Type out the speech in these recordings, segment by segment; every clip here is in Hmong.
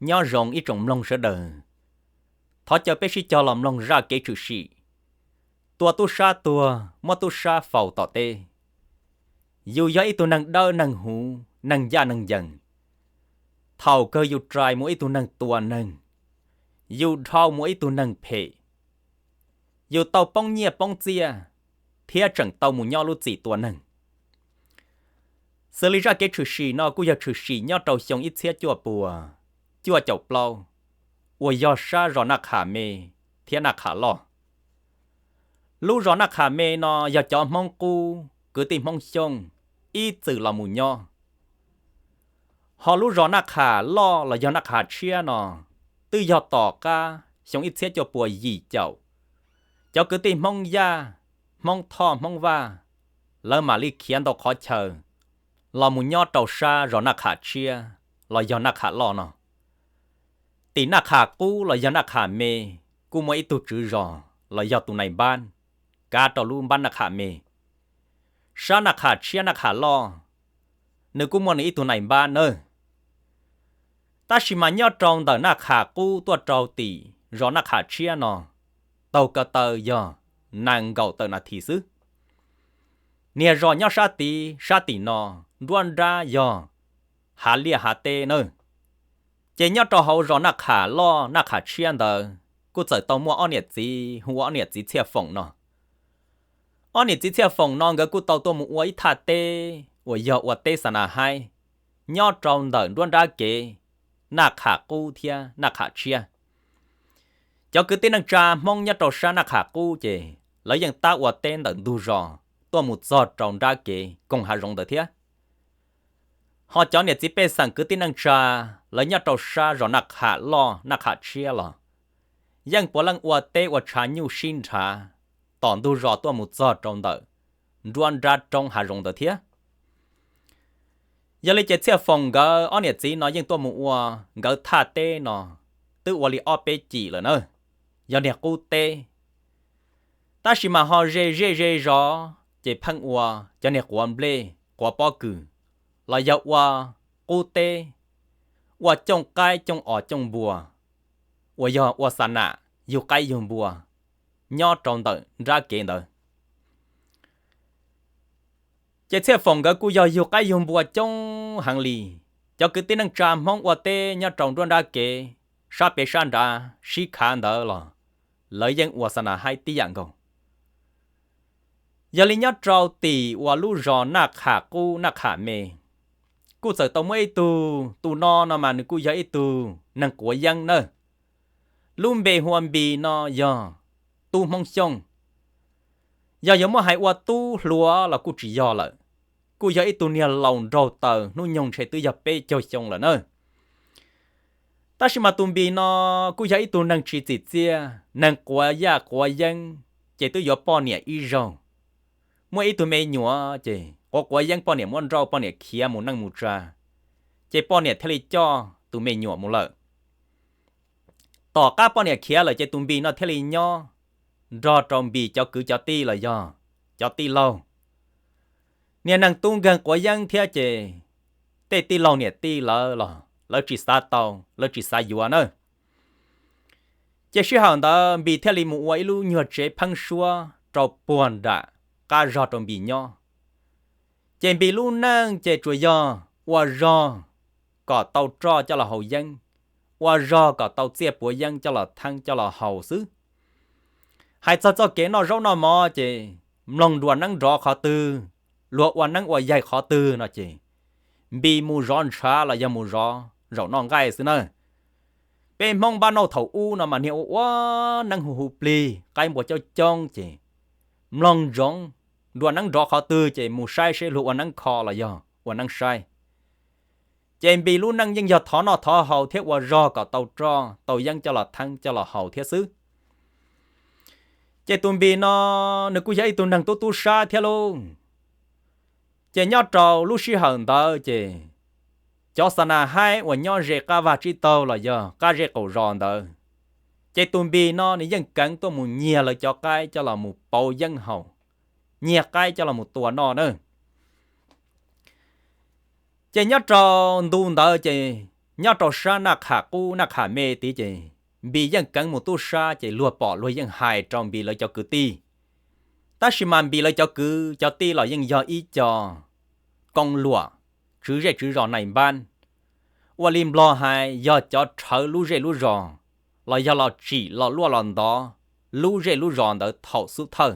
Nyob zoo ib tsoom mloog sawv daws, thov caw peb sib cog los mloog zaj kev tshwm sim tua tub sab tuag muab tub sab faus tom teb. Yus yog ib tug neeg dawb neeg huv, neeg ncaj neeg ncees, thaum kawg yus rais mus ib tug neeg tua neeg, yus dhau mus ib tug neeg phem, yus tau poob nyiaj poob txiaj, thiab tseem tau mus nyob lub txim tua neeg. Xws li zaj kev tshwm sim no kuj yog tshwm sim nyob rau xyoo ib txhiab cuaj puas cuaj caum plaub, uas yog sab zos Naj Qham Me thiab Naj Qham Loj. Lub zos Naj Qham Me no yog cov Hmoob Qub kwv tij Hmoob Xyooj ib txwm los mus nyob. Ho lub zos Naj Qham Loj los yog Naj Qham Tshiab no twb yog tom qab xyoo ib txhiab cuaj puas yim caum, cov kwv tij Hmoob Yaj, Hmoob Thoj, Hmoob Vaj, lawv mam li khiav ntau qhov chaw los mus nyob rau sab zos Naj Qham Tshiab los yog Naj Qham Loj no. Tim Naj Qham Qub los yog Naj Qham Me kuj muaj ib tug tswv zos los yog tus nais npab kav rau lub npab Naj Qham Me. Sab Naj Qham Tshiab Naj Qham Loj, nws kuj muaj nws ib tug nais npab nawb. Tab sis mas nyob rau ntawm Naj Qham Qub tuaj rau tim zos Naj Qham Tshiab no, taug ko taw yog nees nkaum tawm nas this xwb. Niag zos nyob sab tid sab tim no, nruab nrab yog hav liaj hav teb nawb. Ces nyob rau hauv zos Naj Qham Loj Naj Qham Tshiab ntawd kuj txawm tau muaj ob niam txiv hu ua ob niam txiv Txhiaj Foom no. Ob niam txiv Txhiaj Foom no nkawd kuj tau tuaj mus ua ib thaj teb uas yog ua teb xa na haib nyob rau ntawm nruab nrab kev Naj Qham Qub thiab Naj Qham Tshiab. Cov kwv tij neej tsa Hmoob nyob rau sab Naj Qham Qub ces lawv yeej tab ua teb ntawm ntug zos tuaj mus txog rau nrab kev koog hav zoov ntawd thiab. Ho cov niam txiv pej xeem kwv tij neej tsa lawv nyob rau sab zos Naj Qham Loj Naj Qham Tshiab los yeej puav leej ua teb ua tshav nyuj sib nrhav tom ntug zos tuaj mus txog rau ntawm nruab nrab roob hav zoov ntawd thiab. Yog li ces Txhiaj Foom nkawd ob niam txiv no yeej tuaj mus ua nkawd thaj teb no twb ua li ob peb cim lawm na, yog niag qub teb. Tab sis mas ho ze zej ze zos ces pheej ua cov niag quav nplej quav pob kws los yog ua qub teb, ua cooj qaib cooj os cooj npua, uas yog ua xa nam yug qaib yug npua nyob rau ntawm nrab kev ntawd. Ces Txhiaj Foom nkawd kuj yog yug qaib yug npua coob heev li. Cov kwv tij neej tsa Hmoob ua teb nyob rau nruab nrab kev sab pem sab nrad sib khav ntawd los lawv yeej ua xa na haib tib yam nkaus. Yog li nyob rau tim uas lub zos Naj Qham Qub Naj Qham Me, kuj txawm tau muaj ib tug, tus no no mas nws kuj yog ib tug neeg quav yeeb nawb. Lub npe hu ua Npis no yog tub Hmoob Xyooj. Yog yuav muab hais ua tub hluas los kuj tsis yog lawm, kuj yog ib tug niag laus nraug taws hnub nyoog ntshe twb yog peb caug xyoo lawm na. Tab sis mas tus Npis no kuj yog ib tug neeg tsis txim txiaj, neeg quav yaj quav yeeb, ces twb yuav poj niam ib zaug. Muaj ib tug me nyuam ces quav quav yeeb poj niam muab nrauj poj niam khiav mus neej mus tsa, ces poj niam thiaj li coj tus me nyuam mus lawm. Tom qab poj niam khiav lawm ces tus Npis no thiaj li nyob nrog rau Npis cov kwv cov tij los yog cov tij laug. Niag neeg tub nkeeg quav yeeb thiab ces tej tij laug niam tij lawv los lawv tsis xav tau, lawv tsis xav yuav na. Ces sij hawm ntawd Npis thiaj li mus ua ib lub nyuag tsev pheeb suab rau puag nram qab zog rau Npis nyob. Ces Npis lub neej ces tsuas yog ua zog kom tau roj coj los haus yeeb, ua zog kom tau txiaj puav yeeb coj los theeb coj los haus xwb. Hais txog txoj kev noj zaub noj mov ces mloog nruas neeb nrov qhov twg, luag ua neeb ua yaig qhov twg no ces Npis mus zov ntshav los yog mus zov zaum noj nqaij xwb na. Peb Hmoob npab nauj thaum ub no mas niag ua ua neeb hu hu plig, qaib npua coob coob ces mloog ntsoov nruas neeb nrov qhov twg ces mus saib seb luag ua neeb kho los yog ua neeb saib. Ces Npis lub neej yeej yog thov noj thov haus thiab ua zog kom tau roj tau yeeb coj los theeb coj los haus thiab xwb. Ces tus Npis no nws kuj yog ib tug neeg tub tub sab thiab lauj. Ces nyob rau lub sij hawm ntawd ces cov xa na haib uas nyob ze qab vaj tsib taug los yog qab zej qaum zos ntawd, ces tus Npis no nws yeej keev tuaj mus nyiag lawv cov qaib coj los mus pauv yeeb haus, nyiag qaib coj los mus tua noj na. Ces nyob rau ntu ntawd ces nyob rau sab Naj Qham Qub Naj Qham Me tid ces Npis yeej keev mus tub sab ces luag pom luag yeej hais rau Npis lawv cov kwv tij. Tab sis mas Npis lawv cov kwv cov tij los yeej yog ib co koob luam, tswv zej tswv zos nais npab, ua li Nplog hais yog cov rhawv lub zej lub zos, los yog los tsim los luaj los ntov lub zej lub zos ntawd thaum xub thawj,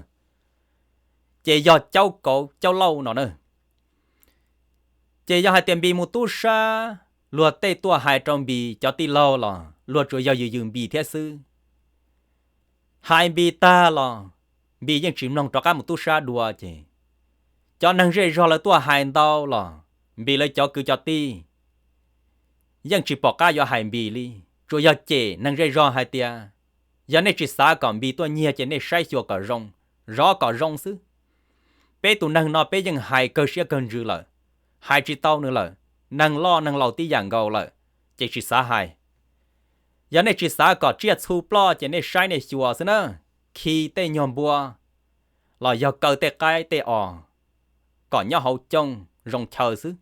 ces yog caub kauv caub lauj no na. Ces yog hais tias Npis mus tub sab, luag tej tuaj hais rau Npis cov tij laug los luag tsuas yog yws yws Npis thiab xwb. Hais Npis tag los Npis yeej tsis mloog, rov qab mus tub sab dua ces cov neeg zej zog lawv tuaj hais ntau los Npis lawv cov kwv cov tij yeej tsis pom qab yuav hais Npis li, tsuas yog cem neeg zej zog hais tias, yog nej tsis xav kom Npis tuaj nyiag ces nej saib xyuas kom zoo, zov kom zoo xwb. Peb tus neeg no peb yeej hais kawg siab kawg ntsws lawm, hais tsis tau nws lawm, neeg loj neeg laus tib yam nkaus lawm, ces tsis xav hais. Yog nej tsis xav kom tsiaj txhu ploj ces nej saib nej xyuas xwb na, khi tej nyuag npua los yog kaw tej qaib tej os kom nyob hauv cooj zoo chaw xwb.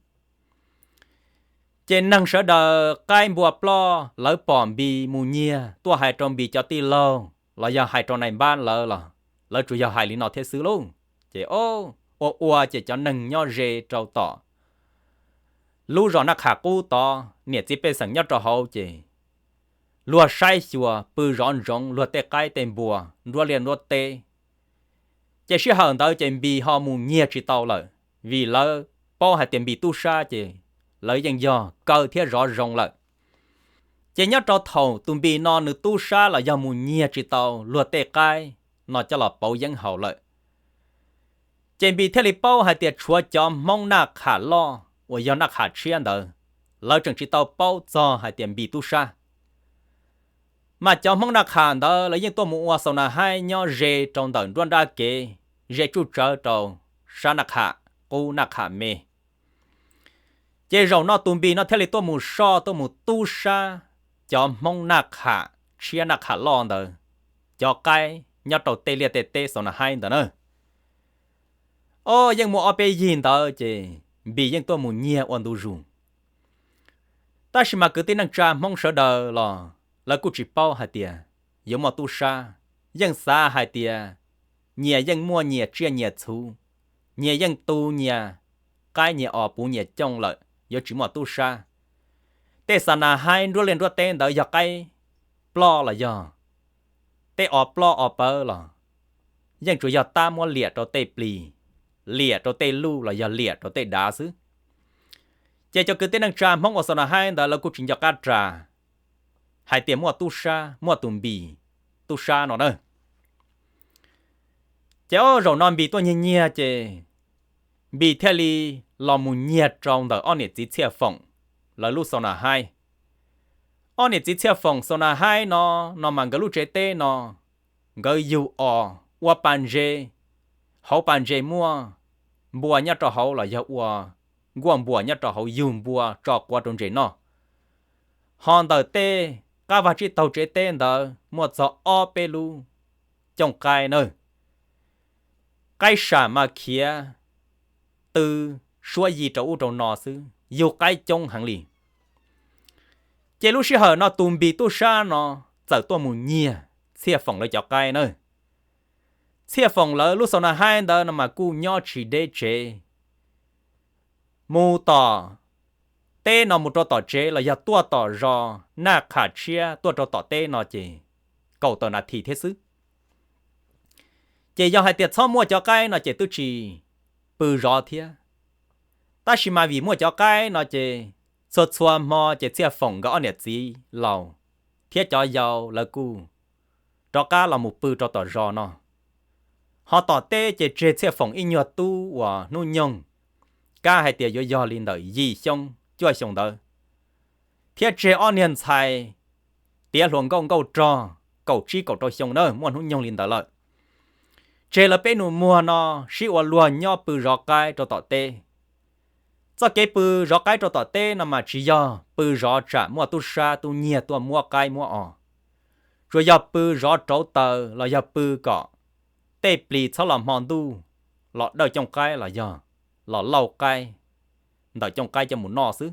Ces neeg sawv daws qaib npua ploj lawv pom Npis mus nyiag tuaj hais rau Npis cov tij laug los yog hais rau nais npab lawv los lawv tsuas yog hais li no thiab xwb lauj. Ces ua ua ces cov neeg nyob ze rau tom lub zos Naj Qham Qub tod niam txiv pej xeem nyob rau hauv ces luag saib xyuas pw zov ntsoov luag tej qaib tej npua nruab liaj nruab teb. Ces sij hawm ntawd ces Npis ho mus nyiag tsis tau lawm, vim lawv paub hais tias Npis tub sab ces lawv yeej yog kaw thiab zov zoo lawm. Ces nyob rau thaum tus Npis no nws tub sab los yog mus nyiag tsis tau luag tej qaib no coj los pauv yeeb haus lawm, ces Npis thiaj li paub hais tias tshuav cov Hmoob Naj Qham Loj uas yog Naj Qham Tshiab ntawd, lawv tseem tsis tau paub txog hais tias Npis tub sab. Mas cov Hmoob Naj Qham ntawd lawv yeej tuaj mus ua xaus nas haib nyob ze rau ntawm nruab nrab kev, ze tsuj tsawv rau sab Naj Qham Qub Naj Qham Me. Ces zaum no tus Npis no thiaj li tuaj mus soj tuaj mus tub sab cov Hmoob Naj Qham Tshiab Naj Qham Loj ntawd cov qaib nyob rau tej liaj tej teb xaus nas haib ntawd na. Ob, yeej muaj ob peb yig ntawd ces Npis yeej tuaj mus nyiag ua ntu zus. Tab sis mas kwv tij neej tsa Hmoob sawv daws los lawv kuj tsis paub hais tias yuav muaj tub sab, yeej xav hais tias nyias yeej muaj nyias tsiaj nyias txhu, nyias yeej tu nyias qaib nyias os puv nyias cooj lawm yuav tsis muaj tub sab. Tej xaus nas haib nruab liaj nruab teb ntawd yog qaib ploj los yog tej os ploj os pawv los yeej tsuas yog tab muab liam rau tej plis, liam rau tej luj los yog liam rau tej dav xwb. Ces cov kwv tij neej tsa Hmoob ua xaus nas haib ntawd lawv kuj tsis nco qab ras hais tias muaj tub sab, muaj tus Npis tub sab no na. Ces ob, zaum no Npis tuaj nyiag nyiag ces Npis thiaj li los mus nyiag rau ntawm ob niam txiv Txhiaj Foom lawv lub xaus nas haib. Ob niam txiv Txhiaj Foom xaus nas haib no, no mas nkawd lub tsev teb no, nkawd yug os ua pas ntses, hauv pas ntses muaj npua nyob rau hauv los yog ua nkuaj npuas nyob rau hauv yug npua tso quav rau ntses noj. Ho ntawm tej qab vag tsib taug tsev teb ntawd muaj txog ob peb lub cooj qaib na. Qaib sam mas khiav tw suab yi rau ub rau no xwb, yug qaib coob heev li. Ces lub sij hawm no tus Npis tub sab no txawm tuaj mus nyiag Txhiaj Foom lawv cov qaib na. Txhiaj Foom lawv lub xaus nas haib ntawd no mas kuj nyob tsis deb tsev, mus tom teb no mus rau tom tsev los yog tuaj tom zos Naj Qham Tshiab tuaj rau tom teb no ces kaum tawm nas this thiab xwb. Ces yog hais tias txhob muaj cov qaib no ces twb tsis pw zov thiab. Tab sis mas vim muaj cov qaib no ces txhua txhua hmo ces Txhiaj Foom nkawd ob niam txiv laus thiab cov yau lawv kuj rov qab los mus pw rau tom zos no. Ho tom teb ces tseg Txhiaj Foom ib nyuag tub uas hnub nyoog kab hais tias yuav yog li ntawm yim xyoo cuaj xyoo ntawd, thiab tseg ob niag ntxhais tiav hluas nkauj nkauj rog kaum tsib kaum rau xyoo na, muaj hnub nyoog li ntawd lawm. Tseg lawv peb nus muag no sib ua luag nyob pw zov qaib rau tom teb. Txoj kev pw zov qaib rau tom teb no mas tsis yog pw zov tsam muaj tub sab tub nyiag tuaj muab qaib muab os, tsuas yog pw zov rauv taws los yog pw kom tej plis txhob los hmo ntuj los dawj cooj qaib los yog los lauj qaib ntawm cooj qaib coj mus noj xwb.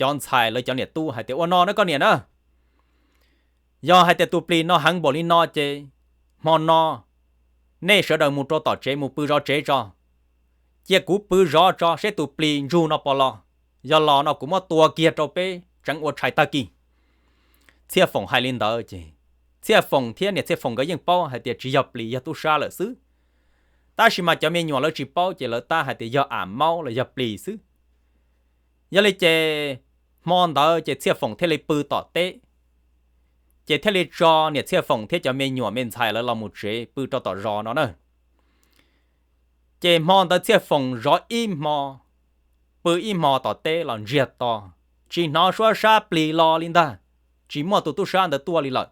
cov ntxhais lawv cov niam tub hais tias, ua no na koj niam na, yog hais tias tus plis no heev npaum li no ces hmo no nej sawv daws mus rau tom tsev mus pw zov tsev tso, cia kuv pw zov tso seb tus plis ntsug no puas los, yog los no kuv muab tua kiag rau peb tseev ua tshais tag kis. Txhiaj Foom hais li ntawd ces Txhiaj Foom thiab niam Txhiaj Foom nkawd yeej paub hais tias tsis yog plis, yog tub sab lawm xwb. Tab sis mas cov me nyuam lawv tsis paub ces lawv tab hais tias yog am maub los yog plis xwb. Yog li ces hmo ntawd ces Txhiaj Foom thiaj li pw tom teb, ces thiaj li tso niam Txhiaj Foom thiab cov me nyuam me ntxhais lawv los mus tsev pw rau tom zos no na. Ces hmo ntawd Txhiaj Foom zov ib hmo, pw ib hmo tom teb los ntsiag to, tsis hnov suab sab plis los li ntag, tsis muaj tus tub sab ntawd tuaj li lawm.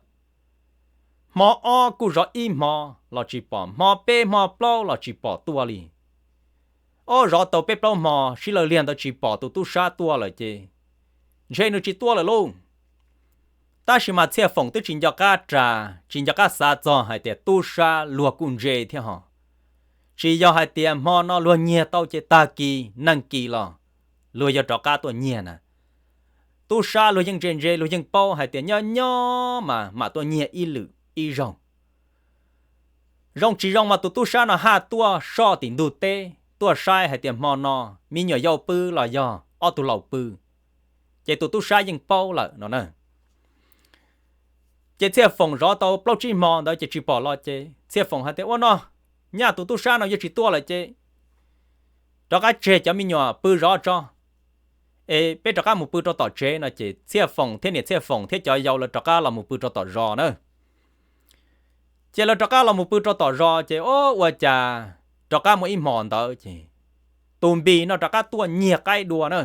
Hmo ob kuj zov ib hmo los tsis pom, hmo peb hmo plaub los tsis pom tuaj li. Ob zov tau peb plaub hmo sib law liag ntawd tsis pom tus tub sab tuaj lawm ces ntshe nws tsis tuaj lawm lauj. Tab sis mas Txhiaj Foom twb tsis nco qab ras, tsis nco qab xav txog hais tias tub sab luag kuj ntse thiab ho. Tsis yog hais tias hmo no luag nyiag tau ces tag kis neeg kis los luag yuav rov qab tuaj nyiag na. Tub sab luag yeej ntse ntse, luag yeej paub hais tias nyob nyob mas mam tuaj nyiag ib lwm ib zaug. Zoo tsis zoo mas tus tub sab no haj tuaj soj tim ntug teb tuaj saib hais tias hmo no me nyuam yaus pw los yog ob tug laus pw, ces tus tub sab yeej paub lawm no na. Ces Txhiaj Foom zov tau plaub tsib hmo ntawd ces tsis pom los ces Txhiaj Foom hais tias ua no, nyaj tus tub sab no yuav tsis tuaj lawm ces rov qab tseg cov me nyuam pw zov tso, es peb rov qab mus pw rau tom tsev no ces Txhiaj Foom thiab niam Txhiaj Foom thiab cov yau lawv rov qab los mus pw rau tom zos na. Ces lawv rov qab los mus pw rau tom zos ces o ua cas rov qab muaj ib hmo ntawd ces tus Npis no rov qab tuaj nyiag qaib dua na.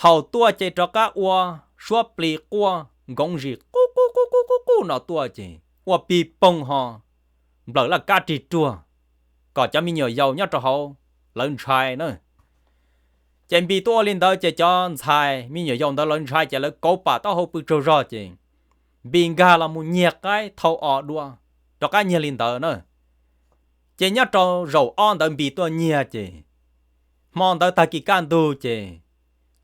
Thaum tuaj ces rov qab ua suab plis quaj nkoov zis qub qub qub qub qub qub no tuaj ces ua pig poog ho nplawm laj kab rig ruag kom cov me nyuam yaus nyob rau hauv lawv ntshai na. Ces Npis tuaj ua li ntawd ces cov ntxhais me nyuam yaus ntawd lawv ntshai ces lawv kauv pam taub hau pw tsaug zog ces Npis nkag los mus nyiag qaib thau os dua, rov qab nyiag li ntawd na. Ces nyob rau zaum ob ntawd Npis tuaj nyiag ces hmo ntawd tag kis kaj ntug ces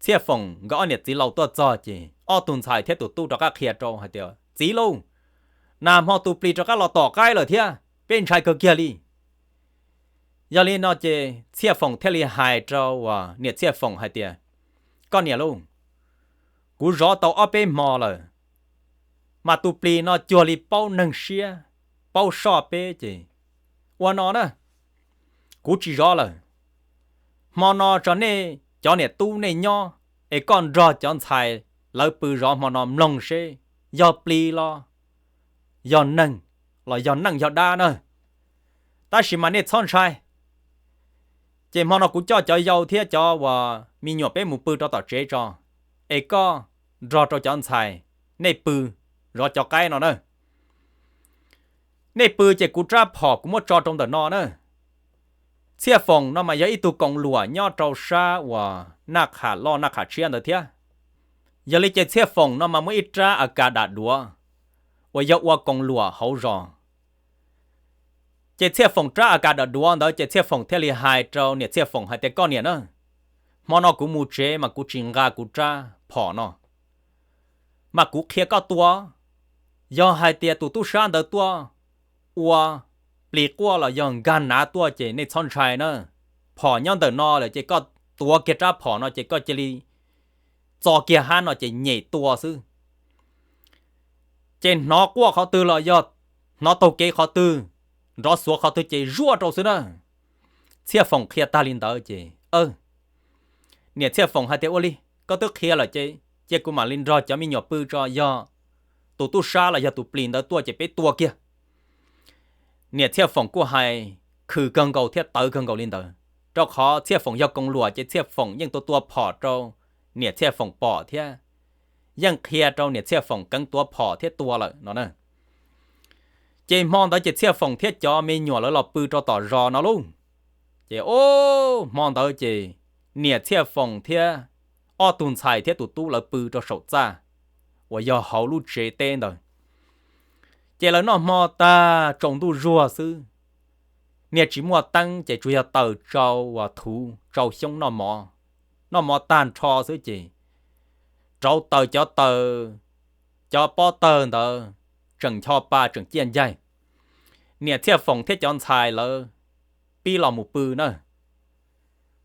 Txhiaj Foom nkawd ob niam txiv laus tuaj txog ces ob tug ntxhais thiab tus tub rov qab qhia rau hais tias, txiv lauj, nag hmo tus plis rov qab los tom qaib lawm thiab, peb ntshai kawg kiag li. Yog li no ces Txhiaj Foom thiaj li hais rau uas niam Txhiaj Foom hais tias, koj niam lauj, kuv zov tau ob peb hmo lawm, mas tus plis no cuag li paub neeg siab, paub soj peb ces ua no na, kuv tsis zov lawm. Hmo no tso nej cov niam tub nej nyob, es koj nrog cov ntxhais lawv pw zov hmo no mloog seb yog plis los yog neeg, los yog neej yog dab na. Tab sis mas nej txhob ntshai, ces hmo no kuv coj cov yau thiab cov uas me nyuam peb mus pw rau tom tsev tso, es koj nrog rau cov ntxhais nej pw zov cov qaib no na. Nej pw ces kuv rab phom kuv muab tso rau ntawm no na. Txhiaj Foom no mas yog ib tug koom luam nyob rau sab uas Naj Qham Loj Naj Qham Tshiab ntawd thiab. Yog li ces Txhiaj Foom no mas muaj ib rab a kas dam duav uas yog ua koom luam hauv zos. Ces Txhiaj Foom rab a kas dam duav ntawd ces Txhiaj Foom thiaj li hais rau niam Txhiaj Foom hais tias, koj niam na, hmo no kuv mus tsev mas kuv tsis nqa kuv rab phom no, mas kuv qhia koj tua. Yog hais tias tus tub sab ntawd tuaj ua plis quaj los yog nkag nav tuaj ces nej txhob ntshai na. Phom nyob ntawm no lawm ces koj tuav kiag rab phom no ces koj cia li txo kiag hab no ces nyem tua xwb. Ces hnov quaj qhov twg los yog hnov taug kev qhov twg, nrov xuav qhov twg ces zuaj rau xwb na. Txhiaj Foom qhia tag li ntawd ces niam Txhiaj Foom hais tias, ua li, koj twb qhia lawm ces cia kuv mam li nrog cov me nyuam pw tso, yog tus tub sab los yog tus plis ntawd tuaj ces peb tua kiag. Niam Txhiaj Foom kuj hais khwm kawg nkaus thiab tawv kawg nkaus li ntawd, rau qhov Txhiaj Foom yog koom luam ces Txhiaj Foom yeej tua tua phom rau niam Txhiaj Foom pom thiab yeej qhia rau niam Txhiaj Foom keev tuav phom thiab tua lawm no na. Ces hmo ntawd ces Txhiaj Foom thiab cov me nyuam lawv los pw rau tom zos no lauj. Ces o, hmo ntawd ces niam Txhiaj Foom thiab ob tug ntxhais thiab tus tub lawv pw rau saum txaj uas yog hauv lub tsev teb ntawd. Ces lawv noj hmo tag tsaus ntuj zuag xwb, niag tsis muaj teeb ces tsuas yog taws tsau uas thuv tsau xyoob noj mov, noj mov tag nrho xwb ces rauv taws cov taws, cov pob tawg ntawd tseem ncho pa tseem ciaj ncaig. Niam Txhiaj Foom thiab cov ntxhais lawv pib los mus pw na.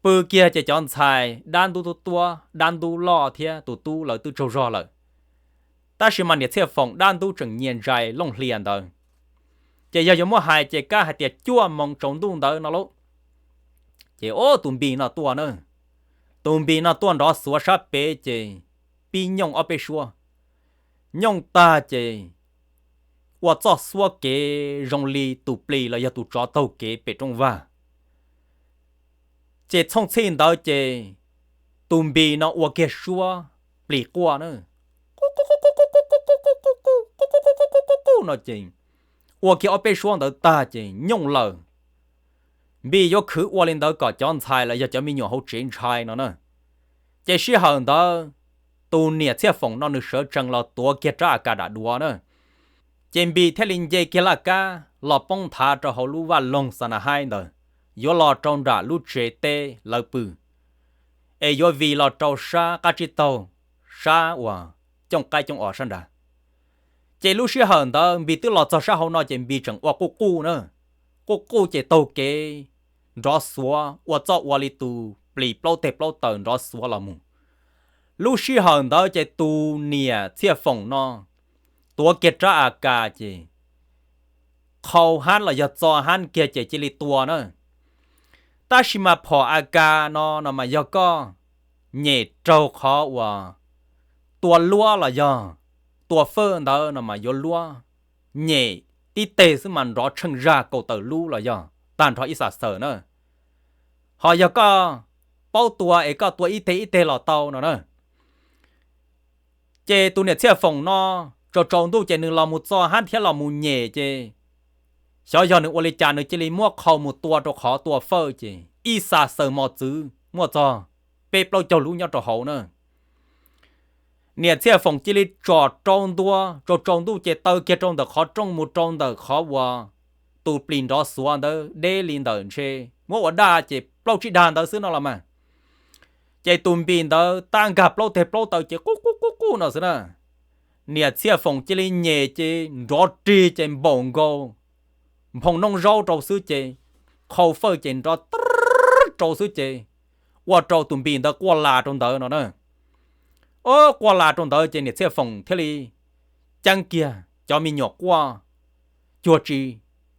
Pw kiag ces cov ntxhais dab ntub tuab tuab, dab ntub loj thiab tus tub lawv twb tsaug zog lawm. Tab sis mas niam Txhiaj Foom dab ntub tseem nyias ntsais looj hlias ntawd. Ces yog yuav muab hais ces kab hais tias cuaj moos tsaus ntuj ntawd no lauj, ces o tus Npis no tuaj na. Tus Npis no tuaj nrov xuav sab pem ces pib nyooj ob peb suab. Nyooj tag ces ua txoj xuab kev zoo li tus plis los yog tus tsov taug kev pem rooj vag. Ces txhooj txhij ntawd ces tus Npis no ua kiag suab plis quaj na, no ces ua kiag ob peb suab ntawd tag ces nyooj lawm. Npis yuav khwv ua li ntawd kom cov ntxhais los yog cov me nyuam hauv tsev ntshai no na. Ces sij hawm ntawd tus niam Txhiaj Foom no nws sawv tsees los tuav kiag rab AK dam duav na. Ces Npis thiaj li nce kiag laj kab los poob nthav rau hauv lub vaj loog xa na haib ntawd, yuav los rau nram lub tsev teb lawv pw, es yuav vij los rau sab qab tsib taug, sab uas cooj qaib cooj os sab nrad. Ces lub sij hawm ntawd Npis twb los txog sab hauv no ces Npis tseem ua quj quj na. Quj quj ces taug kev nrov xuav ua txoj ua li tus plis plaub teg plaub taws nrov xuav los mus. Lub sij hawm ntawd ces tus niam Txhiaj Foom no tuav kiag rab AK ces qhau hab los yog txo hab kiag ces cia li tua na. Tab sis mas phom AK no no mas yog koj nyem raug qhov uas tua luab los yog tua fawj ntawd no mas yuav luab, nyem tib teg xwb mas nrov tsheej zaj kaum tawm lub los yog tag nrho ib xav xawm na. Ho yog koj paub tua es koj tua ib teg ib teg los tau no na. Ces tus niam Txhiaj Foom no tsaus tsaus ntuj ces nws los mus txo hab thiab los mus nyem ces xyov yog nws ua li cas nws cia li muab qhau mus tua rau qhov tua fawj ces ib xav xawm mos txwv muaj txog peb plaub caug lub nyob rau hauv na. Niam Txhiaj Foom cia li tsom rau ntua tsaus tsaus ntuj ces taw kiag rau ntawm qhov rooj mus rau ntawm qhov uas tus plis nrov xuav ntawd deb li ntawm ntshe muab ua daj ces plaub tsib dag ntawd xwb no los mas. Ces tus Npis ntawd tab nkag plaub teg plaub taw ces qub qub qub qub no xwb na. Niam Txhiaj Foom cia li nyem ces nrov rig ces npaum nkaus nphoo noob zaub rau xwb ces qhau fawj ces nrov rau xwb ces ua rau tus Npis ntawd quaj las rau ntawd no na. O, quaj las rau ntawd ces niam Txhiaj Foom thiaj li ceeb kiag cov me nyuam quaj cuag tsis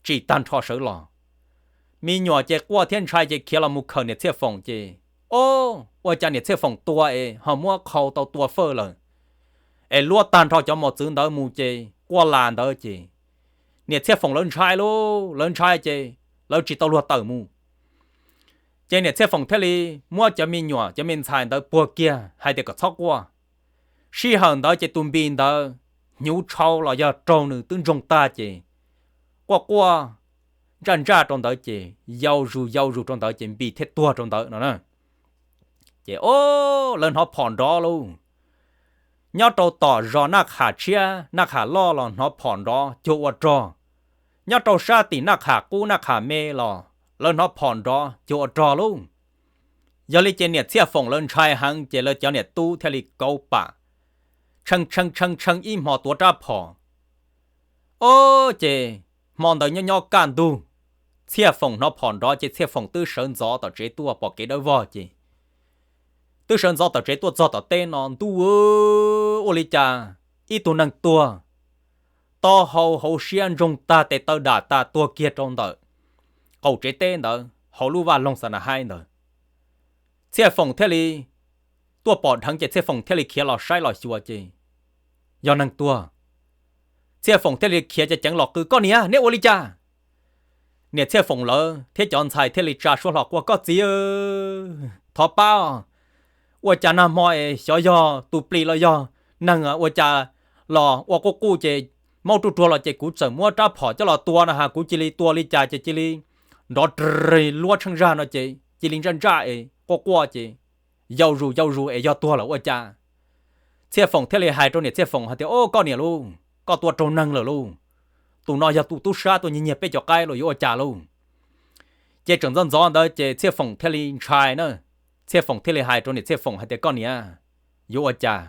tsim tag nrho sawv los. Me nyuam ces quaj thiab ntshai ces khiav los mus khawm niam Txhiaj Foom ces, o, ua cas niam Txhiaj Foom tua es ho muab qhau tau tua fawj lawm, es luab tag nrho cov mos txwv ntawd mus ces quaj las ntawd ces niam Txhiaj Foom lawv ntshai lauj, lawv ntshai ces lawv tsis tau luag tawm mus. Ces niam Txhiaj Foom thiaj li muab cov me nyuam cov me ntxhais ntawd puag kiag hais tias kom txhob quaj. Sij hawm ntawd ces tus Npis ntawd hnyuv tshau los yog raug nws twb ntsoog tag ces quaj quaj ntsaj ntsaj rau ntawd ces yau zus yau zus rau ntawd ces Npis thiaj tuag rau ntawd no na. Ces o, lawv hnov phom nrov lauj. Nyob rau tom zos Naj Qham tshiab Naj Qham loj los hnov phom nrov cuag ua rog. Nyob rau sab tim Naj Qham qub Naj Qham me los lawv hnov phom nrov cuag ua rog lauj. Yog li ces niam Txhiaj Foom lawv ntshai heev ces lawv cov niam tub thiaj li kauv pam, tshee tshee tshee tshee ib hmo tuav rab phom. O, ces hmo ntawd nyob nyob kaj ntug, Txhiaj Foom hnov phom nrov ces Txhiaj Foom twb sawv ntxov tom tsev tuaj pom kev dawb vog ces twb sawv ntxov tom tsev tuaj txog tom teb no ntuj, ua li cas ib tug neeg tuag, taub hau hauv siab ntsoog tag tes taw dam tas tuag kiag rau ntawm qaum tsev teb ntawd hauv lub vaj loog xa na haib ntawd. Txhiaj Foom thiaj li tuaj pom dheev ces Txhiaj Foom thiaj li khiav los saib los xyuas ces yog neeg tuag. Txhiaj Foom thiaj li khiav ceev ceev los qw, koj niam, neb ua li cas? Niam Txhiaj Foom lawv thiab cov ntxhais thiaj li tsa suab hlo quaj, koj txiv, thov pab, ua cas nag hmo es xyov yog tus plis los yog neeg ua cas los ua quj quj ces maub ruaj ruag los ces kuv txawm muab rab phom coj los tua no ha, kuv cia li tua li cas ces cia li nrov rig luab tsheej zaj no ces cia li ntsaj ntsaj es quaj quaj ces yau zus yau zus es yog tuag lawm ua cas. Txhiaj Foom thiaj li hais rau niam Txhiaj Foom hais tias, o koj niam lauj, koj tua raug neeg lawm lauj, tus no yog tus tub sab tuaj nyiag nyiag peb cov qaib los yuav ua cas lauj? Ces tseem ntxov ntxov ntawd ces Txhiaj Foom thiaj li ntshai na. Txhiaj Foom thiaj li hais rau niam Txhiaj Foom hais tias, koj niam, yuav ua cas?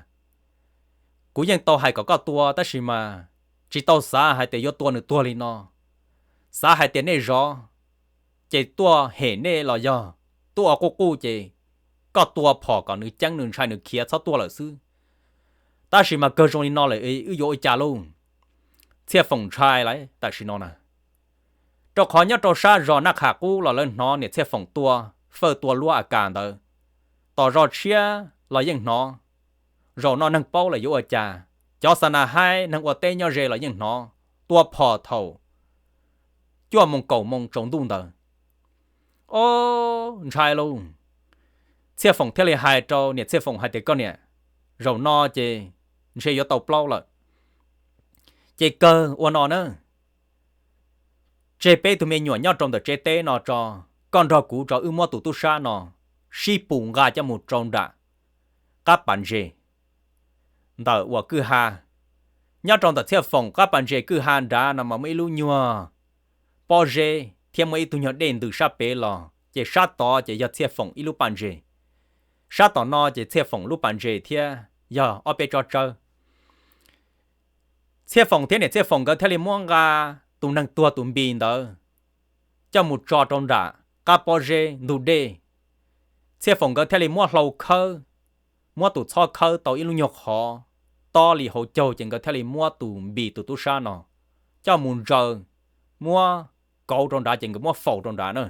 Kuv yeej tau hais kom koj tua tab sis mas tsis tau xav hais tias yuav tua nws tuag li no. Xav hais tias nej zov ces tuaj hem nej los yog tuaj ua quj quj ces koj tua phom kom nws ceeb nws ntshai nws khiav txhob tuaj lawm xwb. Tab sis mas kawg zoo li no lawm wb yuav ua cas lauj? Txhiaj Foom ntshai lawm tam sim no na. Rau qhov nyob rau sab zos Naj Qham Qub los lawv hnov niam Txhiaj Foom tua fawj tua luab a kas ntawd, tom zos tshiab los yeej hnov. Zaum no neeg paub lawm yuav ua cas, cov xa na haib neeg ua teb nyob ze los yeej hnov, tua phom thaum cuaj moos kaum moos tsaus ntuj ntawd. Ob, ntshai lauj. Txhiaj Foom thiaj li hais rau niam Txhiaj Foom hais tias koj niam, zaum no ces ntshe yuav tau plaub lawm. Ces kawg ua no na, tseg peb tug me nyuam nyob rau ntawm tsev teb no tso, koj nrog kuv tso wb muab tus tub sab no sib pus nqa coj mus rau nram qab pas ntses ntawm uas kwj ha. Nyob rau ntawm Txhiaj Foom qab pas ntses kwj ha nrad no mas muaj ib lub nyuag pob zeb thiab muaj ib tug nyuag dej ntws sab pem los ces sab tod ces yog Txhiaj Foom ib lub pas ntses. Sab tom no ces Txhiaj Foom lub pas ntses thiab yog ob peb tsob tsawb. Txhiaj Foom thiab niam Txhiaj Foom nkawd thiaj li muab nqa tus neeg tuag tus Npis ntawd coj mus tso rau nram qab pob zeb ntug dej. Txhiaj Foom nkawd thiaj li muab hlau khawb, muab tus txhob khawb tau ib lub nyuag qhov tob li hauv caug ces nkawd thiaj li muab tus Npis tus tub sab no coj mus ntsaws, muab kauv rau nrad ces nkawd muab faus rau nrad na.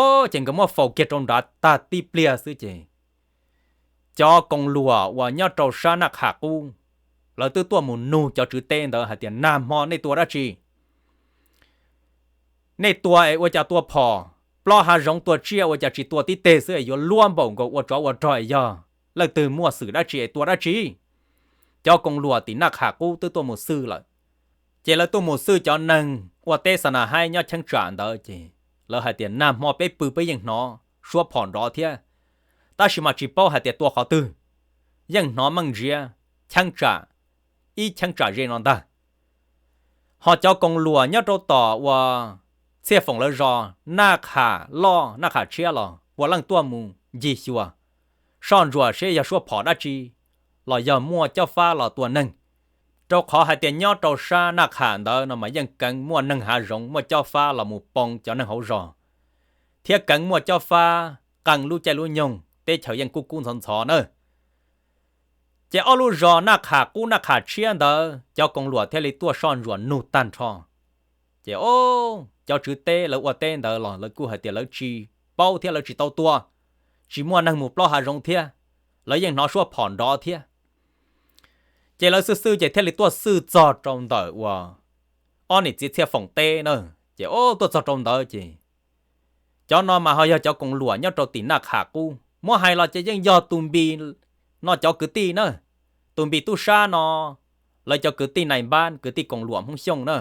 Ob, ces nkawd muab faus kiag rau nrad tag tib pliag xwb ces cov koom luam uas nyob rau sab Naj Qham Qub, lawv twb tuaj mus nug cov tswv teb ntawd hais tias nag hmo nej tua dab tsi? Nej tua es ua cas tua phom, plob hav zoov tua tsiaj ua cas tsis tua tib teg xwb es yuav luab npaum nkaus ua tsov ua rog es yog leej twg muaj xwm dab tsi es tua dab tsi? Cov koom luam tim Naj Qham Qub twb tuaj mus xwj lawm. Ces lawv tuaj mus xwj cov neeg ua teb xa na haib nyob cheeb tsam ntawd ces lawv hais tias nag hmo peb pw peb yeej hnov suab phom nrov thiab, tab sis mas tsis paub hais tias tua qhov twg, yeej hnov meej ntsiav cheeb tsam ib cheeb tsam ze no ntag. Ho cov koom luam nyob rau tom uas Txhiaj Foom lawv zos Naj Qham Loj Naj Qham Tshiab los puav leej tuaj mus ncig xyuas soj ntsuam seb yog suab phom dab tsi los yog muaj cob fab los tua neeg, rau qhov hais tias nyob rau sab Naj Qham ntawd no mas yeej keev muaj neeg hav zoov muaj cob fab los mus poo cov neeg hauv zos, thiab keev muaj cob fab qee lub caij lub nyoog teb chaws yeej kub kub ntxhov ntxhov na. Ces ob lub zos Naj Qham Qub Naj Qham Tshiab ntawd cov koom luam thiaj li tuaj soj ntsuam nug tag nrho. Ces o, cov tswv teb lawv ua teb ntawd los lawv kuj hais tias lawv tsis paub thiab lawv tsis tau tua, tsis muaj neeg mus plob hav zoov thiab, lawv yeej hnov suab phom nrov thiab. Ces lawv xwj xwj ces thiaj li tuaj xwj txog rau ntawm uas ob niam txiv Txhiaj Foom teb na. Ces o, tuaj txog rau ntawd ces cov no mas ho yog cov koom luam nyob rau tim Naj Qham Qub, muab hais los ces yeej yog tus Npis no cov kwv tij na. Tus Npis tub sab no lawv cov kwv tij nais npab kwv tij koom luam Hmoob Xyooj na.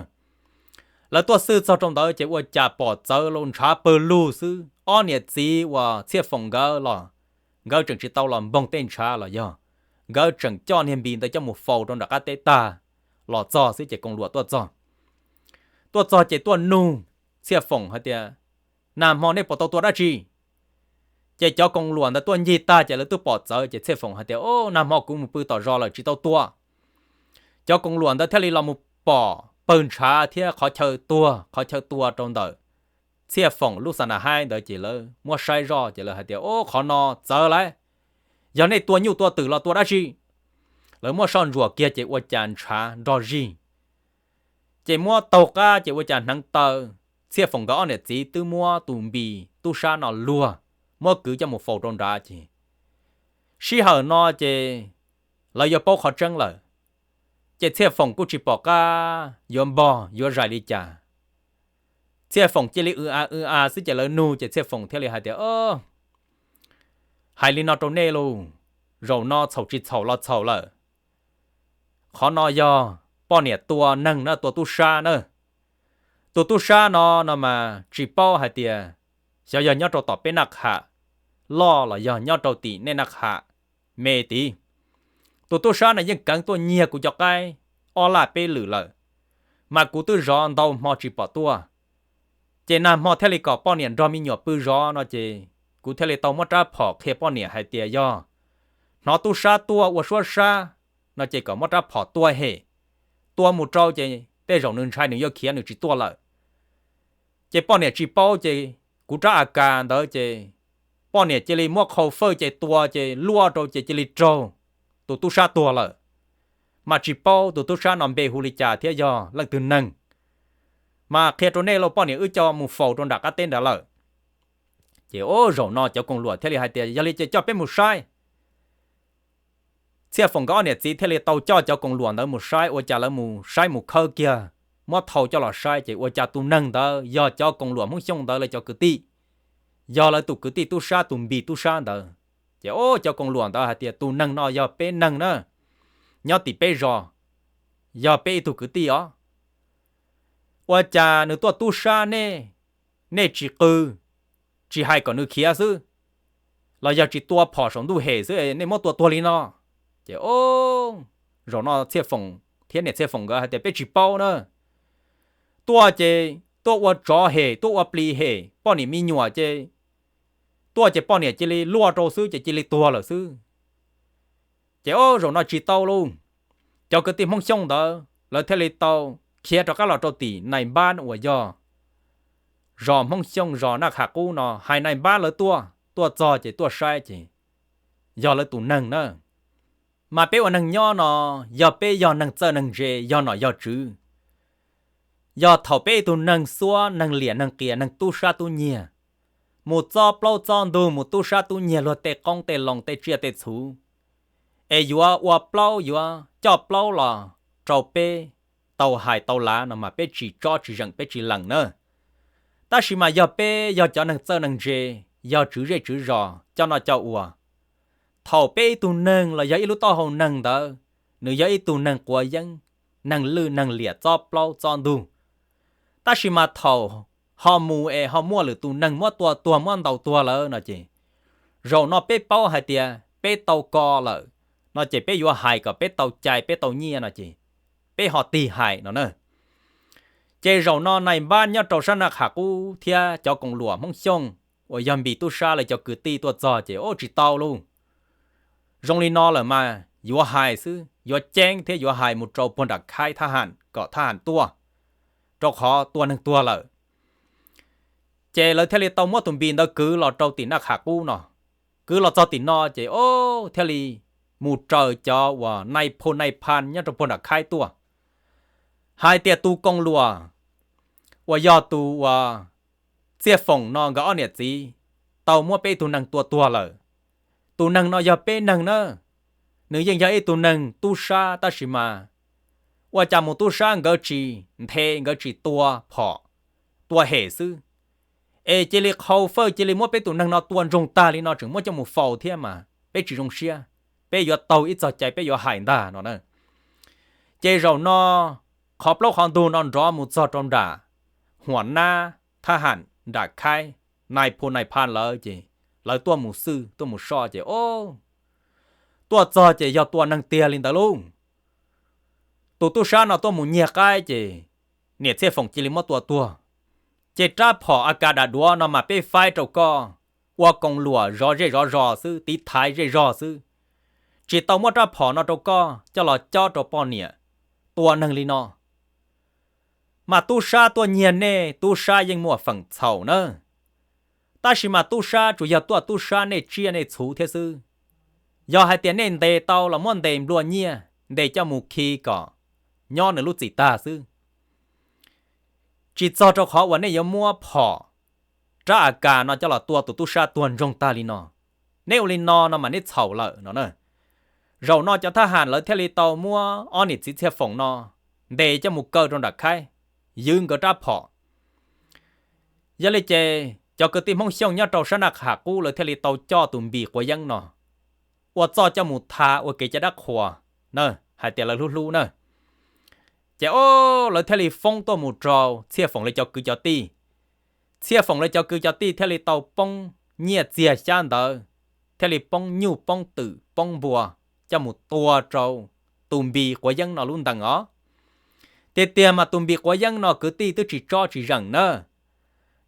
Lawv tuaj xwj txog rau ntawd ces ua cas pom txawv los ntshav pawg lug xwb, ob niam txiv uas Txhiaj Foom nkawd los nkawd tseem tsis tau los npoog tej ntshav los yog nkawd tseem coj niag Npis ntawd coj mus faus rau nram qab teb tag los txog xwb ces koom luam tuaj txog. Tuaj txog ces tuaj nug Txhiaj Foom hais tias, nag hmo nej puas tau tua dab tsi? Ces cov koom luam ntawd tuaj ncig tag ces lawv twb pom txawv ces Txhiaj Foom hais tias, o, nag hmo kuv mus pw tom zos lawm tsis tau tua. Cov koom luam ntawd thiaj li los mus pom pawg ntshav thiab qhov chaw tuag qhov chaw tua rau ntawm Txhiaj Foom lub xa na haib ntawd ces lawv muab saib zoj ces lawv hais tias, o, qhov no txawv lawm, yog nej tua nyuj tua twm los tua dab tsi? Lawv muab soj ntsuam kiag ces ua cas ntshav nrog zig. Ces muab taug qab ces ua cas hneev taw, Txhiaj Foom nkawd ob niam txiv twb muab tus Npis tub sab no luag, muab kwv coj mus faus rau nrad ces sij hawm no ces lawv yuav paub qhov tseeb lawm. Ces Txhiaj Foom kuj tsis pom qab yuav npog yuav zais li cas. Txhiaj Foom cia li w a w a xwb ces lawv nug ces Txhiaj Foom thiaj li hais tias, hais li no rau nej lauj, zaum no txhaum tsis txhaum los txhaum lawm. Qhov no yog poj niam tua neeg na, tua tub sab na. Tus tub sab no no mas tsis paub hais tias xyov yog nyob rau tom peb Naj Qham Loj los yog nyob rau tim nej Naj Qham Me tid. Tus tub sab no yeej keev tuaj nyiag kuv cov qaib ob laj peb lwm lawm, mas kuv twb zov ntau hmo tsis pom tuaj. Ces nag hmo thiaj li kom poj niam nrog me nyuam pw zov no ces kuv thiaj li tau muab rab phom qhia poj niam hais tias yog hnov tub sab tuaj ua suab sab, no ces kom muab rab phom tua hem, tua mus rau ces tej zaum nws ntshai nws yuav khiav nws tsis tuaj lawm. Ces poj niam tsis paub ces kuv rab A K ntawd ces poj niam cia li muab qhau fawj ces tua ces luaj rau ces cia li raug tus tub sab tuag lawm. Mas tsis paub tus tub sab no npe hu li cas thiab yog leej twg neeg. Mas qhia rau nej lauj, poj niam wb coj mus faus rau nram qab teb nrad lawm. Ces o, zaum no cov koom luam thiaj li hais tias yog li ces coj peb mus saib. Txhiaj Foom nkawd ob niam txiv thiaj li tau coj cov koom luam ntawd mus saib, ua cas lawv mus saib mus khawb kiag, muab thau coj los saib ces ua cas tus neeg ntawd yog cov koom luam Hmoob Xyooj ntawd lawv cov kwv tij, yog lawv tus kwv tij tub sab, tus Npis tub sab ntawd. Ces o, cov koom luam ntawd hais tias tus neeg no yog peb neeg na, nyob tim peb zos, yog peb ib tug kwv tij os. Ua cas nws tuaj tub sab nej, nej tsis qw, tsis hais kom nws khiav xwb, los yog tsis tua phom saum ntuj hem xwb nej muab tua tuag li no? Ces o, zaum no Txhiaj Foom thiab niam Txhiaj Foom nkawd hais tias peb tsis paub na. Tuaj ces tuaj ua tsov hem, tuaj ua plis hem poj niam me nyuam ces tuaj ces poj niam cia li luaj rau xwb ces cia li tuag lawm xwb. Ces o, zaum no tsis tau lauj. Cov kwv tij Hmoob Xyooj ntawd lawv thiaj li tau khiav rov qab los rau tim nais npab uas yog zos Hmoob Xyooj zos Naj Qham Qub no, hais nais npab lawv tuaj, tuaj txog ces tuaj saib ces yog lawv tus neeg na. Mas peb ua neeg nyob no, yog peb yog neeg txawj neeg ntse, yog nom yog tswv, yog thaum peb ib tug neeg xuab neeg liam neeg qias neeg tub sab tub nyiag, mus txob plaub txob ntug mus tub sab tub nyiag luag tej qoob tej loo tej tsiaj tej txhu, es yuav ua plaub yuav coj plaub los rau peb tau hais tau lav no mas peb tsis tsob tsis zeem peb tsis lees na. Tab sis mas yog peb yog cov neeg txawj neeg ntse, yog tswv zej tswv zos coj noj coj ua, thaum peb ib tug neeg los yog ib lub taub hau neeg ntawd, nws yog ib tug neeg quav yeeb, neeg lwj neeg liam txob plaub txob ntug, tab sis mas thaum ho mus es ho muaj lwm tus neeg muab tua tuag muab ntaus tuag lawm no ces, zaum no peb paub hais tias peb tau ko lawm no ces peb yuav hais kom peb tau cai peb tau nyiaj no ces peb ho tig hais no na. Ces zaum no nais npab nyob rau sab Naj Qham Qub thiab cov koom luam Hmoob Xyooj uas yog Npis tub sab lawv cov kwv tij tuaj txog ces o tsis tau lauj. Zoo li no lawm mas yuav hais xwb, yuav ceeb thiab yuav hais mus rau puag nram khaib thab ham kom thab ham tuaj, rau qhov tua neeg tuag lawm. Ces lawv thiaj li tau muab tus Npis ntawd kwv los rau tim Naj Qham Qub no. Kwv los txog tim no ces o thiaj li mus raws cov uas nai phu nai phan nyob rau puag nram khaib tuaj hais tias tus koom luam uas yog tus uas Txiaj Foom no nkawd ob niam txiv tau muab peb ib tug neeg tua tuag lawm. Tus neeg no yog peb neeg na, nws yeej yog ib tug neeg tub sab tab sis mas ua cas mus tub sab nkawd tsis nthe nkawd tsis tua phom, tua hem xwb, es cia li qhau fawj cia li muab peb tus neeg no tua ntsoog tag li no tseem muab coj mus faus thiab mas peb tsis zoo siab, peb yuav taug ib txog cai peb yuav hais ntag no na. Ces zaum no qhov plaub qhov ntug no nrov mus txog rau nram Huam Nab thab ham nram khaib, nai phu nai phan lawv ces lawv tuaj mus xwj tuaj mus soj ces o, tuaj txog ces yog tua neeg tiag li ntawd lauj. Tus tub sab no tuaj mus nyiag qaib ces niam Txhiaj Foom cia li muab tua tuag. Ces rab phom A K dam duav no mas peb faib rau koj ua koom luam zov zej zov zos xwb, tiv thaiv zej zog xwb, tsis tau muab rab phom no rau koj coj los cob rau poj niam tua neeg li no. Mas tub sab tuaj nyiag nej tub sab yeej muaj feem txhaum na. Tab sis mas tub sab tsuas yog tuaj tub sab nej tsiaj nej txhu thiab xwb. Yog hais tias nej ntes tau los muab ntes nplua nyiaj, ntes coj mus khi kom nyob nws lub txim tag xwb, tsis txog rau qhov uas nej yuav muab phom rab A K no coj los tua tus tub sab tuag ntsoog tag li no. Neb ua li no no mas neb txhaum lawm no na. Zaum no cov thab ham lawv thiaj li tau muab ob niam txiv Txhiaj Foom no ntes coj mus kaw rau nram khaib, ywv nkawd rab phom. Yog li ces cov kwv tij Hmoob Xyooj nyob rau sab Naj Qham Qub lawv thiaj li tau coj tus Npis Quav Yeeb no ua txoj coj mus tha ua kev cai dab qhuas na, hais tias lawv hlub hlub na. Ces o, lawv thiaj li foob tuaj mus rau Txhiaj Foom lawv cov kwv cov tij. Txhiaj Foom lawv cov kwv cov tij thiaj li tau poob nyiaj txiag xyab ntawv, thiaj li poob nyuj poob twm poob npua coj mus tua rau tus Npis Quav Yeeb no lub ntees os. Tiag tiag mas tus Npis Quav Yeeb no kwv tij twb tsis tsob tsis zeem na.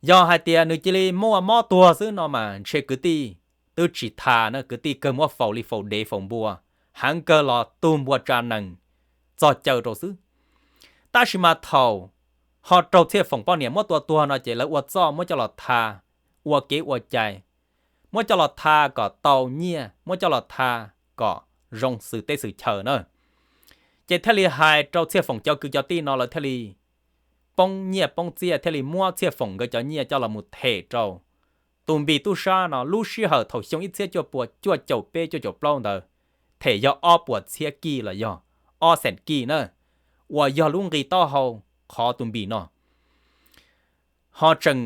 Yog hais tias nws cia li muaj mob tuag xwb no mas ntshe kwv tij twb tsis tha na, kwv tij kawg muab faus li faus dev faus npua, heev kawg los tug npua tsa nees txog caw rau xwb. Tab sis mas thaum ho raug Txhiaj Foom poj niam muab tua tuag no ces lawv ua txuj muab coj los tha, ua kev ua cai, muab coj los tha kom tau nyiaj, muab coj los tha kom zoo xws teb xws chaw na. Ces thiaj li hais rau Txhiaj Foom cov kwv cov tij no lawv thiaj li poob nyiaj poob txiaj, thiaj li muab Txhiaj Foom nkawd cov nyiaj coj los mus them rau tus Npis tub sab no. Lub sij hawm thaum xyoo ib txhiab cuaj pua cuaj caum peb cuaj caum plaub ntawd them yog ob puas txhiab kij los yog ob xees kij na, uas yog lub nqi taub hau qhov tus Npis no. Ho tseem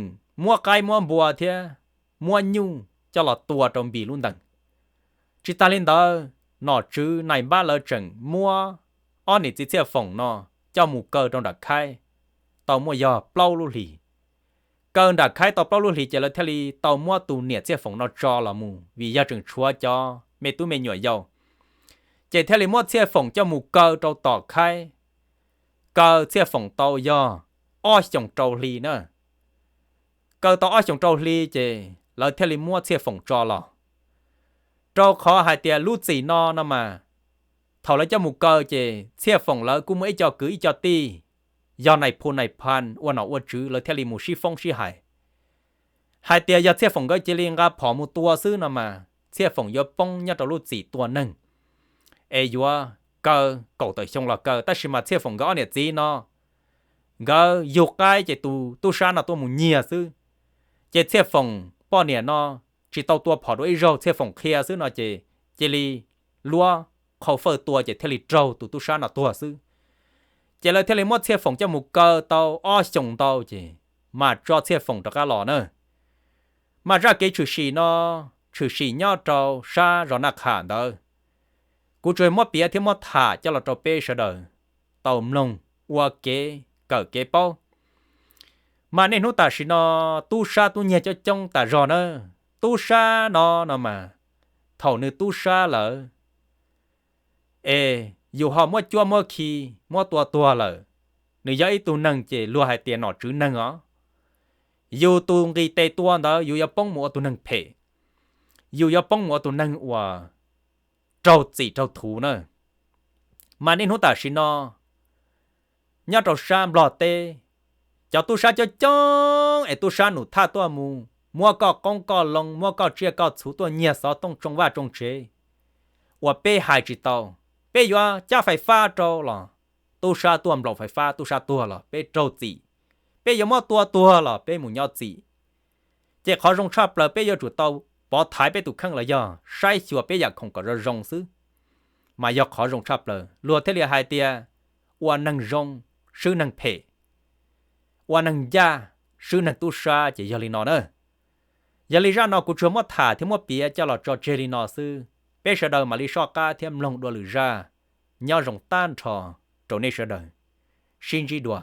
muab qaib muab npua thiab muab nyuj coj los tua rau Npis lub ntees. Tsis tas li ntawd, nom tswv nais npab lawv tseem muab ob niam txiv Txhiaj Foom no coj mus kaw rau nram khaib tau muaj yog plaub lub hlis. Kaw nram khaib tau plaub lub hlis ces lawv thiaj li tau muab tus niam Txhiaj Foom no tso los mus vim yog tseem tshuav cov me tub me nyuam yau. Ces thiaj li muab Txhiaj Foom coj mus kaw rau tom khaib. Kaw Txhiaj Foom tau yog ob xyoos rau hli na. Kaw tau ob xyoos rau hli ces lawv thiaj li muab Txhiaj Foom tso los. Rau qhov hais tias lub txim no no mas, thaum lawv coj mus kaw ces Txhiaj Foom lawv kuj muaj ib co kwv ib co tij yog nais phu nais phan ua nom ua tswv, lawv thiaj li mus sib foob sib hais hais tias yog Txhiaj Foom nkawd cia li nqa phom mus tua xwb no mas Txhiaj Foom yuav poob nyob rau lub txim tua neeg. Es yuav kaw kaum tawm xyoo los kaw, tab sis mas Txhiaj Foom nkawd ob niam txiv no nkawd yug qaib ces tus tub sab no tuaj mus nyiag xwb. Ces Txhiaj Foom poj niam no tsis tau tua phom dua ib zaug, Txhiaj Foom qhia xwb no ces cia li luab qhau fawj tua ces thiaj li raug tus tub sab no tuag xwb. Ces lawv thiaj li muab Txhiaj Foom coj mus kaw tau ob xyoos ntau ces mam tso Txhiaj Foom rov qab los na. Mas zaj kev tshwm sim no tshwm sim nyob rau sab zos Naj Qham ntawd. Kuv tsuas muab piav thiab muab tham coj los rau peb sawv daws tau mloog ua kev kawm kev paub. Mas niaj hnub tam sim no tub sab tub nyiag coob coob tas zog na. Tub sab no no mas, thaum nws tub sab lawm es yus ho muab cuab muab khi muab tua tuag lawm, nws yog ib tug neeg ces luag hais tias nom tswv neeg os. Yus tus nqis tes tua ntawd yus yuav poob mus ua tus neeg phem, yus yuav poob mus ua tus neeg uas raug txim raug thuv na. Mas niaj hnub tam sim no nyob rau sab Nplog teb, cov tub sab coob coob es tub sab num thaj tuaj mus muab koj qoob koj loo, muab koj tsiaj koj txhu tuaj nyiag xov tooj tsoo vaj tsoo tsev uas peb hais tsis tau. Peb yuav cab fais fab rau los tub sab tuaj nplaum fais fab, tub sab tuag los peb raug txim. Peb yuav muab tua tuag los peb mus nyob txim. Ces qhov zoo tshaj plaws peb yuav tsum tau pov thaiv peb tus kheej los yog saib xyuas peb yam khoom kom zoo zoo xwb, mas yog qhov zoo tshaj plaws. Luag thiaj li hais tias ua neeg zoo swb neeg phem, ua neeg ncaj swb neeg tub sab ces yog li no na. Yog li zaj no kuv tsuas muab tham thiab muab piav coj los tso tseg li no xwb, peb sawv daws mam li soj qab thiab mloog dua lwm zaj. Nyob zoo tag nrho rau nej sawv daws, sib ntsib dua.